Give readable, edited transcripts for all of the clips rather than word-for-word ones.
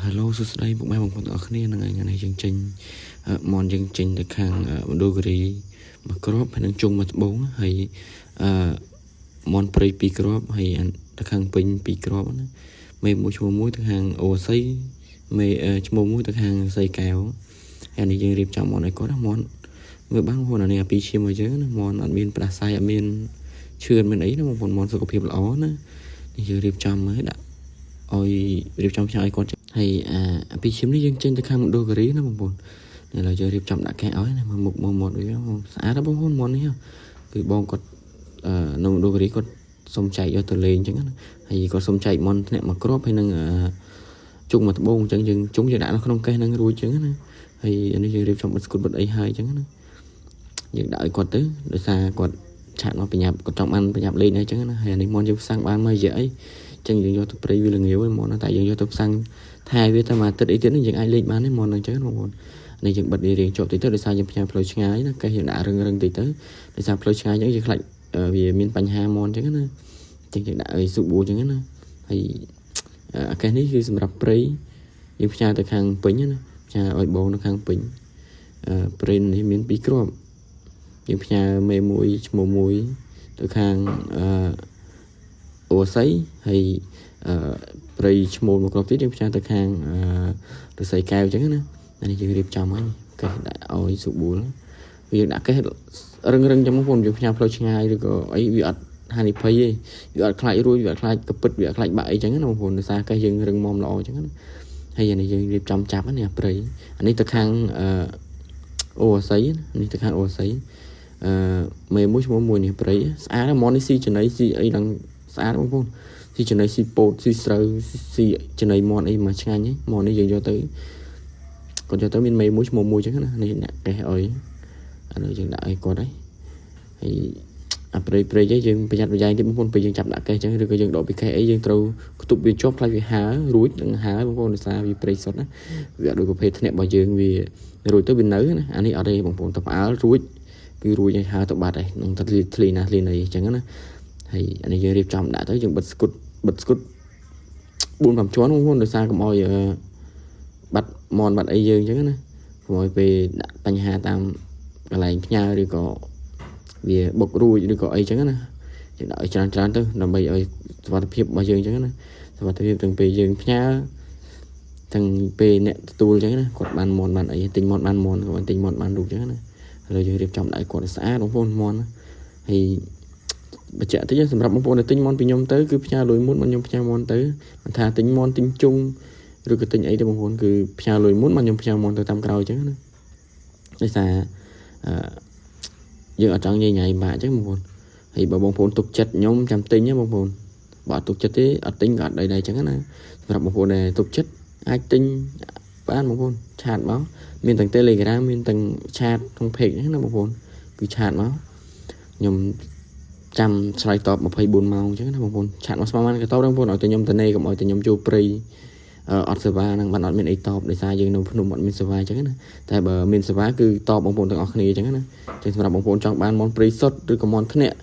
Hello សួស្តីពុកម៉ែបងប្អូនទាំងអស់គ្នាហ្នឹងហើយថ្ងៃនេះយើងចេញមនយើងចេញទៅខាងមណ្ឌលគិរីមួយគ្រាប់ហើយនឹងជុងមួយត្បូងហើយអឺមនព្រៃពីរគ្រាប់ហើយទៅខាងពេញពីរគ្រាប់ណាមេមួយឈ្មោះមួយទៅខាងអូសីមេឈ្មោះមួយទៅខាងសីកែវហើយនេះយើងរៀបចំមនឲ្យគាត់ណាមនមើលបានបងប្អូនអានេះអាពីរឈាមឲ្យយើងណាមនអត់មានផ្ដាសាយអត់មានឈឿនមានអីណាបងប្អូនមនសុខភាពល្អណានេះយើងរៀបចំហើយដាក់ឲ្យរៀបចំផ្ញើឲ្យគាត់ហើយអាពីឈាមនេះយើងចេញទៅខាងមណ្ឌលគិរីណាបងប្អូនឥឡូវយើងរៀបចំដាក់កែឲ្យណាមកមុខមកមាត់វាស្អាតណាបងប្អូនមាត់នេះគឺបងគាត់នៅមណ្ឌលគិរីគាត់សុំចែកយកទៅលេងអញ្ចឹងណាហើយគាត់សុំចែកមន់ធ្នាក់មួយគ្រាប់ហើយនឹងជុងមួយត្បូងអញ្ចឹងយើងជុងយើងដាក់នៅក្នុងកេះហ្នឹងរួចអញ្ចឹងណាហើយអានេះយើងរៀបចំបិទស្គុតបិទអីហើយអញ្ចឹងណាយើងដាក់ឲ្យគាត់ទៅដោយសារគាត់ chat មកប្រញាប់គាត់ចង់បានប្រញាប់លេងអីចឹងណាហើយអានេះមន់យើងផ្សាំងបានមករយៈអីចឹងយើងយកទៅព្រៃវាល្ងាវឯងមន់តែយើងយកទៅផ្សាំងថែវាទៅមួយអាទិត្យអីទៀតនេះយើងអាចលេងបានទេមន់ហ្នឹងចឹងបងប្អូននេះយើងបិទវារៀងជាប់តិចទៅដោយសារយើងផ្ញើផ្លូវឆ្ងាយណាកេះយើងដាក់រឹងរឹងតិចទៅដោយសារផ្លូវឆ្ងាយចឹងយើងខ្លាចវាមានបញ្ហាមន់ចឹងណាចឹងយើងដាក់ឲ្យស៊ូប៊ូចឹងណាហើយអាកេះនេះគឺសម្រាប់ព្រៃយើងផ្ញើទៅខាងពេញណាផ្ញើឲ្យបងនៅខាងពេញព្រៃនេះមានពីរគ្រាប់យើងផ្ញើមេមួយឈ្មោះមួយទៅខាងអឺអូស័យហើយអឺព្រៃឈ្មោលមួយគ្រាប់ទៀតយើងផ្ញើទៅខាងអឺរស័យកែវអញ្ចឹងណាអានេះយើងរៀបចំហើយកេះដាក់ឲ្យសុបួលវាដាក់កេះរឹងរឹងចឹងបងប្អូនយើងផ្ញើផ្លូវឆ្ងាយឬក៏អីវាអត់ហានិភ័យទេវាអត់ខ្លាចរួយវាអត់ខ្លាចកពិតវាអត់ខ្លាចបាក់អីចឹងណាបងប្អូនដោយសារកេះយើងរឹងមាំល្អចឹងណាហើយអានេះយើងរៀបចំចាប់នេះព្រៃអានេះទៅខាងអឺអូអាស័យនេះទៅខាងអូអាស័យអឺមេមួយឈ្មោះមួយនេះព្រៃស្អាតមននេះស៊ីចំណីស៊ីអីឡើងស្អាតបងប្អូនស៊ីចំណីស៊ីពោតស៊ីស្រូវស៊ីចំណីមន់អីមកឆ្ងាញ់មន់នេះយើងយកទៅគាត់យកទៅមានមេមួយឈ្មោះមួយចឹងណានេះអ្នកកេះឲ្យអានោះយើងដាក់ឲ្យគាត់ហើយហើយអាព្រៃព្រៃឯងយើងប្រយ័ត្នប្រយែងតិចបងប្អូនពេលយើងចាប់ដាក់កេះចឹងឬក៏យើងដកពីកេះអីយើងត្រូវខ្ទប់វាជាប់ខ្លាចវាហើរួចនឹងហើបងប្អូនដោយសារវាព្រៃសុទ្ធណាវាអត់ដូចប្រភេទធ្នាក់របស់យើងវារួចទៅវានៅណាអានេះអត់ទេបងប្អូនទៅផ្អើលរួចគឺរួចឲ្យហើទៅបាត់ហើយនឹងទៅធ្លីណាធ្លីណីអញ្ចឹងណាហើយអានេះយើងរៀបចំដាក់ទៅយើងបិទស្គុតបិទស្គុត4 5ជាន់បងប្អូនដោយសារកុំឲ្យបាត់មនបាត់អីយើងអញ្ចឹងណាកុំឲ្យពេលដាក់បញ្ហាតាមកន្លែងផ្ញើឬក៏វាបុករួចឬក៏អីចឹងណាយើងដាក់ឲ្យច្រើនច្រើនទៅដើម្បីឲ្យសុវត្ថិភាពរបស់យើងអញ្ចឹងណាសុវត្ថិភាពទាំងពេលយើងផ្ញើទាំងពេលអ្នកទទួលអញ្ចឹងណាគាត់បានមន់បានអីទិញមន់បានមន់គាត់ទិញមន់បានរូបអញ្ចឹងណាឥឡូវយើងរៀបចំដាក់ឲ្យគាត់ស្អាតបងប្អូនមន់ហើយបញ្ជាក់តិចសម្រាប់បងប្អូនដែលទិញមន់ពីខ្ញុំទៅគឺផ្ញើលុយមុនមកខ្ញុំផ្ញើមន់ទៅមិនថាទិញមន់ទិញជុងឬក៏ទិញអីទៅបងប្អូនគឺផ្ញើលុយមុនមកខ្ញុំផ្ញើមន់ទៅតាមក្រោយអញ្ចឹងណាដោយសារអឺយើងអត់ចង់ញ៉ៃញ៉ៃបាក់អញ្ចឹងបងប្អូនហើយបើបងប្អូនទុកចិត្តខ្ញុំចាំទិញណាបងប្អូនបើអត់ទុកចិត្តទេអត់ទិញក៏អត់ដីដែរអញ្ចឹងណាសម្រាប់បងប្អូនដែលទុកចិត្តអាចទិញបានបងប្អូន chat មកមានទាំង Telegram មានទាំង chat ក្នុង page ហ្នឹងណាបងប្អូនគឺ chat មកខ្ញុំចាំឆ្លើយតប24ម៉ោងអញ្ចឹងណាបងប្អូន chat មកស្មានក៏តបដែរបងប្អូនឲ្យតែខ្ញុំតនេកុំឲ្យតែខ្ញុំចូលព្រៃអត់សេវាហ្នឹងបានអត់មានអីតបដោយសារយើងនៅភ្នំអត់មានសេវាអញ្ចឹងណាតែបើមានសេវាគឺតបបងប្អូនទាំងអស់គ្នាអញ្ចឹងណាអញ្ចឹងសម្រាប់បងប្អូនចង់បានមន់ព្រៃសុទ្ធឬក៏មន់ធ្នាក់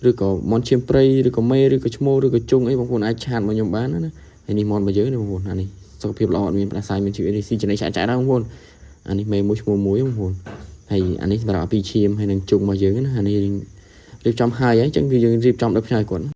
ឬក៏មន់ឈាមព្រៃឬក៏មេឬក៏ឈ្មោលឬក៏ជុងអីបងប្អូនអាច chat មកខ្ញុំបានណាហើយនេះមន់របស់យើងនេះបងប្អូនអានេះសុខភាពល្អអត់មានផ្ដាសាយមានជីវិតនេះស៊ីចំណីឆាក់ឆាក់ដែរបងប្អូនអានេះមេមួយឈ្មោះមួយបងប្អូនហើយអានេះសម្រាប់អាពីឈាមហើយនឹងជុងរបស់យើងណាអានេះរៀបចំហើយអញ្ចឹងគឺយើងរៀបចំដល់ផ្ញើគាត់។